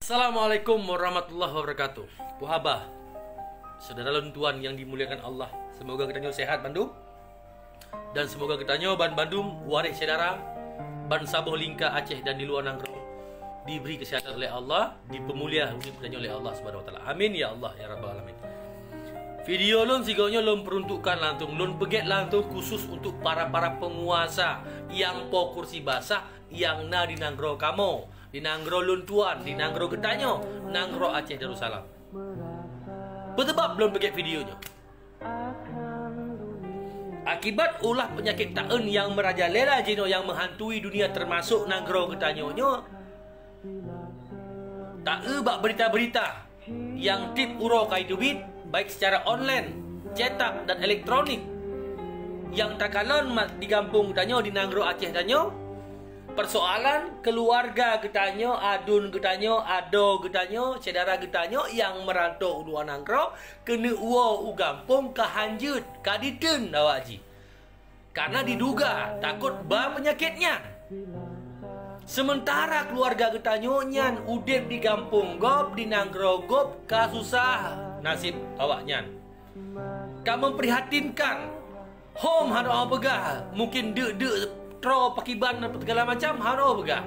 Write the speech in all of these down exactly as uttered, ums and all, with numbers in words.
Assalamualaikum warahmatullahi wabarakatuh. Puhaba, syedara lôn tuan nyang dimuliakan Allah, semoga geutanyoe sehat bandum. Dan semoga geutanyoe ban bandum waréh syedara ban saboh lingka Aceh dan di luwa nanggroe dibri keuseuhatan lé Allah, dipeumulia udép geutanyoe lé Allah Subhanahu Wa Taala. Amin ya Allah ya Rabbal Alamin. Video lôn sigoe nyoe lôn peuruntukkan langsung, lôn peugét langsung khusus untuk para-para peunguasa nyang po kursi basah nyang na di nanggroe kamoe, di nanggroe lôn tuan, di nanggroe geutanyoe, nanggroe Aceh Darussalam. Peue sabab lôn peugét video nyoe? Akibat ulah peunyakét taeun nyang meurajalela jinoe nyang meuhantui dunia teumasok nanggroe geutanyoe nyoe, taeu bak beurita-beurita nyang tiep uroe ka jiteubiet, baik secara online, cetak dan elektronik, nyang takalon ma-, di gampông geutanyoe, di nanggroe Aceh tanyoe, peusoalan keuluwarga geutanyoe, aduen geutanyoe, adoe geutanyoe, syedara geutanyoe nyang meuranto u luwa nanggroe, keuneuk woe u gampông ka hanjeuet, ka diteun awak jih. Karena diduga takot ba peunyakét nyan. Sementara keuluwarga geutanyoe nyan udép di gampông gob, di nanggroe gob, ka susah naseb awak nyan. Ka memprihatinkan. Hom hana peugah, mungkin deuk-deuk troe pakiban dan segala macam hana peugah.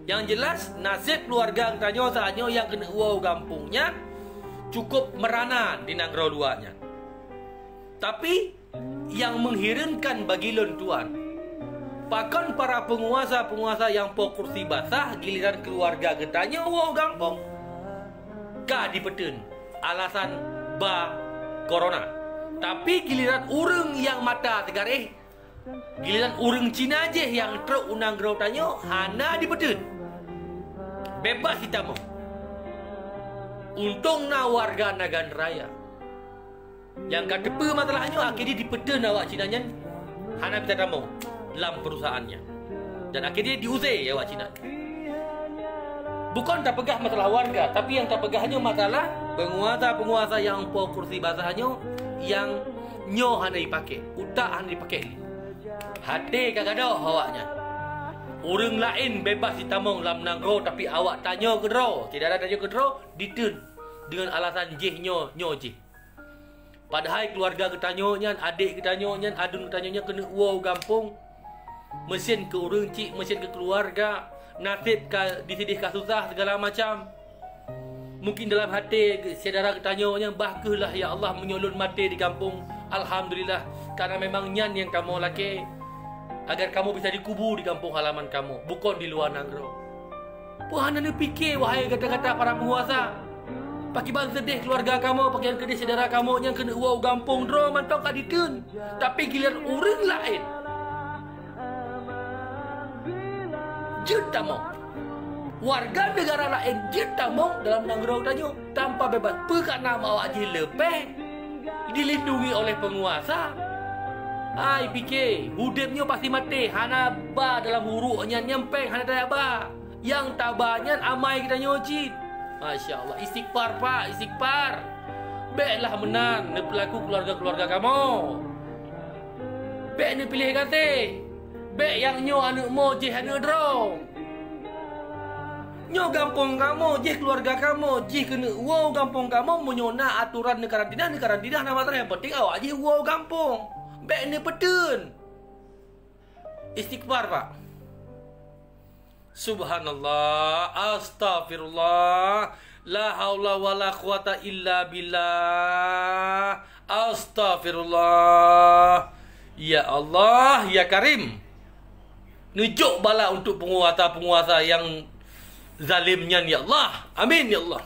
Yang jelas, naseb keuluwarga geutanyoe saat nyoe nyang keuneuk woe u gampông nyan cukup meurana di nanggroe luwa nyan. Tapi, nyang mengherankan bagi lôn tuan, pakon para peunguasa-peunguasa nyang po kursi basah giliran keuluwarga geutanyoe woe u gampông ka dipeuteun alasan ba corona. Tapi giliran ureuëng nyang mata teugaréh, giliran ureuëng Cina jih nyang trok u nanggroe tanyoe hana dipeuteun. Bebas jitamong. Untông na warga Nagan Raya nyang ka teupeue masalah nyoe, akhé jih dipeuteun awak Cina nyan hana bisa tamong lam perusahaan nyan. Dan akhé jih diusé awak Cina. Bukon tapeugah masalah warga, tapi nyang tapeugah nyoe masalah peunguasa-peunguasa nyang po kursi basah nyoe, nyang nyoe hana jipakék, utak hana jipakék lé. Até ka gadôh awak nyan. Ureuëng laén bebas jitamong lam nanggroe, tapi awak tanyoe keudroe, syedara tanyoe keudroe diteun deungon alasan jih nyoe, nyoe jih. Padahai keuluwarga geutanyoe nyan, adék geutanyoe nyan, aduen geutanyoe nyan keuneuk woe u gampông. Meusen keu ureuëng cit, meusen keu keuluwarga, naseb ka disideh ka susah segala macam. Mungkin dalam até syedara geutanyoe nyan, bah kheueh lah, "Ya Allah, meunyoe lôn maté di gampông, alhamdulillah, karena memang nyan nyang kamoe lakée, agar kamoe bisa dikubu di gampông halaman kamoe, bukon di luwa nanggroe." Peue hana neupiké, wahai gata-gata para peunguasa? Pakriban seudeh keuluwarga kamoe, pakriban keudeh syedara kamoe nyang keuneuk woe u gampông, droe mantong ka diteun. Tapi giliran ureuëng laén jeuet tamong. Warga neugara laén jeuet tamong dalam nanggroe tanyoe tanpa bebas. Peue ka na awak jih leupeh dilindungi oleh peunguasa? Ai piké, udeb nyoe pasti maté, hana ba dalam uruek nyan, nyang péng hana tajak ba. Nyang taba nyan amai geutanyoe cit. Masya Allah, istighfar, Pak, istighfar. Béklah meunan neupeulaku keuluwarga-keuluwarga kamoe. Bék neupiléh gaséh. Bék nyang nyoe aneuëk mo jih aneuëk droe. Nyoe gampông kamoe, jih keuluwarga kamoe, jih keuneuk woe gampông kamoe, meunyoe na atoran neukarantina, neukarantina, na masalah, nyang penting awak jih woe gampông. Bék neupeuteun. Istighfar, Pak. Subhanallah, astaghfirullah, la haula wala quwata illa billah, astaghfirullah. Ya Allah, ya Karim, neujok bala untuk penguasa-penguasa nyang zalim nyan, ya Allah. Amin, ya Allah.